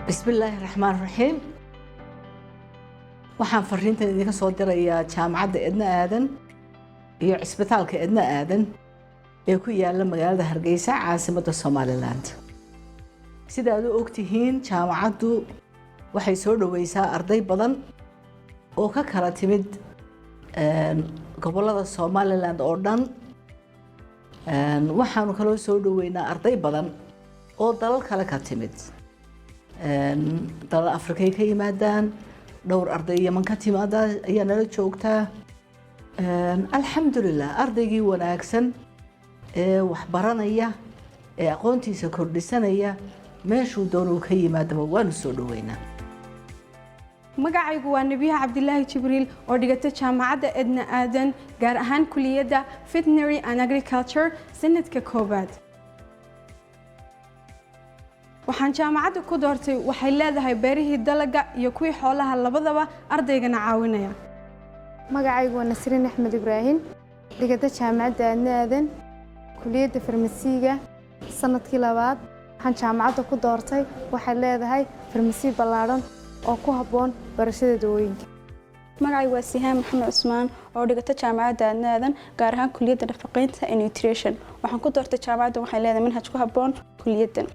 Bismillaahi raxmaan raxiim. Waxaan fariintan idinka soo dirayaa Jaamacadda Edna Aadan iyo Cisbitaalka Edna Aadan ee ku yaala magaalada Hargeysa, caasimadda Somaliland. Sida aad u ogtihiin, jaamacaddu waxay soo dhoweysaa arday badan oo ka kala timid gobollada Somaliland oo dhan. Waxaanu kaloo soo dhoweynaa arday badan oo dalal kale ka timid. Dalal Afrikay ka yimaadaan, dhowr arday Yaman ka timaada ayaa nala joogtaa. Alxamdulilah, ardaygii wanaagsan ee waxbaranaya ee aqoontiisa kordhisanaya, meeshuu doonuu ka yimaadaba waanu soo dhoweynaa. Magacaygu waa Nebiyaha Cabdilaahi Jibriil oo dhigata Jaamacadda Edna Aadan, gaar ahaan kuliyadda Veterinary and Agriculture, sanadka koowaad. Waxaan jaamacadda ku doortay waxay leedahay beerihii dalaga iyo kuwii xoolaha labadaba, ardaygana caawinaya. Magacaygu waa Nasriin Axmed Ibraahim, dhigata Jaamacadda Aadna Aadan, kuliyadda farmasiiga, sanadkii labaad. Waxaan jaamacadda ku doortay waxay leedahay farmasi ballaadhan oo ku habboon barashada dawooyinka. Magacaygu waa Sihaan Maxamed Cusmaan oo dhigata Jaamacadda Aadna Aadan, gaar ahaan kuliyadda nafaqeynta and nutrition. Waxaan ku doortay jaamacadda waxay leedahay manhaj ku habboon kuliyaddan.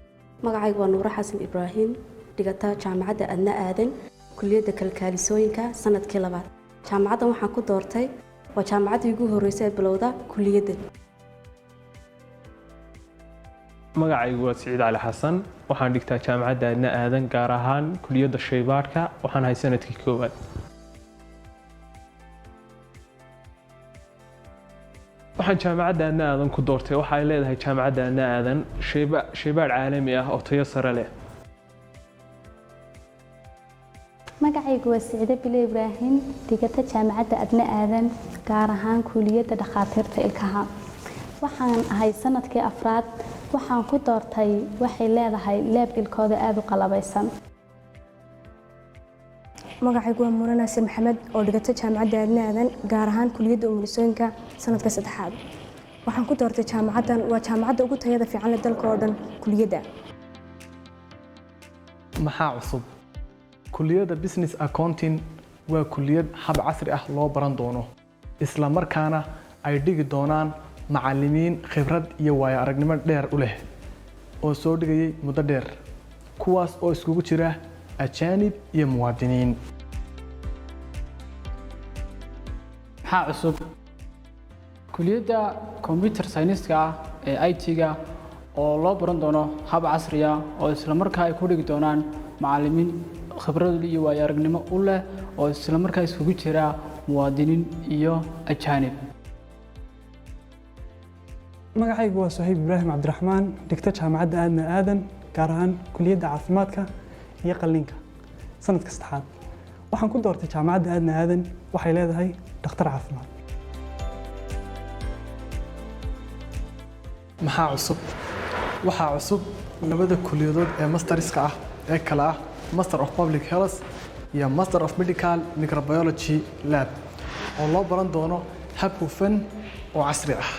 Magacaygu waa Nuuro Xasan Ibraahim, dhigata Jaamacadda Adna Aadan, kuliyadda kalkaalisooyinka, sanadkii labaad. Jaamacaddan waxaan ku doortay waa jaamacaddii ugu horreysay ee bilowda kuliyaddan. Magacaygu waa Siciid Cali Xasan. Waxaan dhigtaa Jaamacadda Aadna Aadan, gaar ahaan kuliyadda shaybaadhka. Waxaan ahay sanadkii koowaad. Waxaan Jaamacadda Aadna Aadan ku doortay waxa ay leedahay Jaamacadda Aadna Aadan shaybaadh caalami ah oo tayo sare leh. Magacaygu waa Siciide Bile Ibraahim, dhigata Jaamacadda Adna Aadan, gaar ahaan kuuliyadda dhakhaatiirta ilkaha. Waxaan ahay sanadkii afraad. Waxaan ku doortay waxay leedahay lab ilkooda aada u qalabaysan. Magacaygu waa Muune Naasir Maxamed oo dhigata Jaamacadda Aadna Aadan, gaar ahaan kuliyadda umulisooyinka, sanadka saddexaad. Waxaan ku doortay jaamacaddan waa jaamacadda ugu tayada fiican leh dalka oo dhan kuliyadda. Maxaa cusub? Kuliyadda business accounting waa kuliyad hab casri ah loo baran doono, isla markaana ay dhigi doonaan macallimiin khibrad iyo waayo aragnimo dheer u leh oo soo dhigayay muddo dheer, kuwaas oo iskugu jira ajaanib iyo muwaadiniin. Maxaa cusub? Kuliyadda computer science-ka ah ee IT-ga oo loo baran doono hab casri ah, oo isla markaa ay ku dhigi doonaan macallimiin khibrad iyo waayo aragnimo u leh, oo isla markaa isugu jira muwaadiniin iyo ajaanib. Magacaygu waa Suhayb Ibraahim Cabdiraxmaan, dhigta Jaamacadda Aadna Aadan, gaar ahaan kuliyadda caafimaadka iyo qalliinka, sanadka saddexaad. Waxaan ku doortay Jaamacadda Aadna Aadan waxay leedahay dhakhtar caafimaad. Maxaa cusub? Waxaa cusub labada kuliyadood ee masterska ah ee kala ah Master of Public Health iyo Master of Medical Microbiology Lab, oo loo baran doono hab hufan oo casri ah.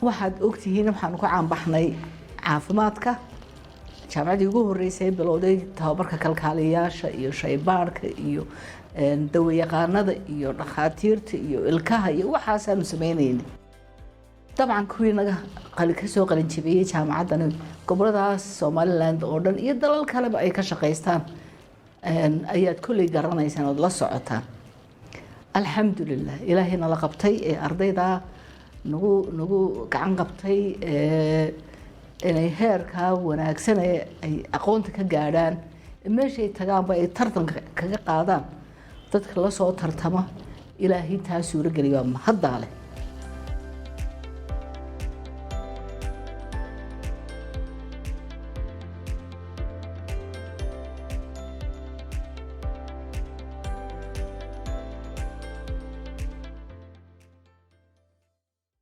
Waxaad ogtihiin waxaanu ku caanbaxnay caafimaadka. Jaamacaddii ugu horreysay bilowday tababarka kalkaaliyayaasha iyo shaybaadhka iyo dawayaqaanada iyo dhakhaatiirta iyo ilkaha iyo waxaasaanu sameynayna. Dabcan, kuwii naga kasoo qalinjabiyey jaamacaddani goboladaas Somaliland oo dhan iyo dalal kaleba ay ka shaqaystaan ayaad kolley garanaysaan ood la socotaan. Alxamdulilah, Ilaahay nala qabtay ee ardaydaa nagu gacan qabtay inay heerkaa wanaagsan ee ay aqoonta ka gaadhaan, meeshay tagaanba ay tartanka kaga qaadaan dadka lasoo tartama. Ilaahay taa suurogeliya, waa mahaddaa leh.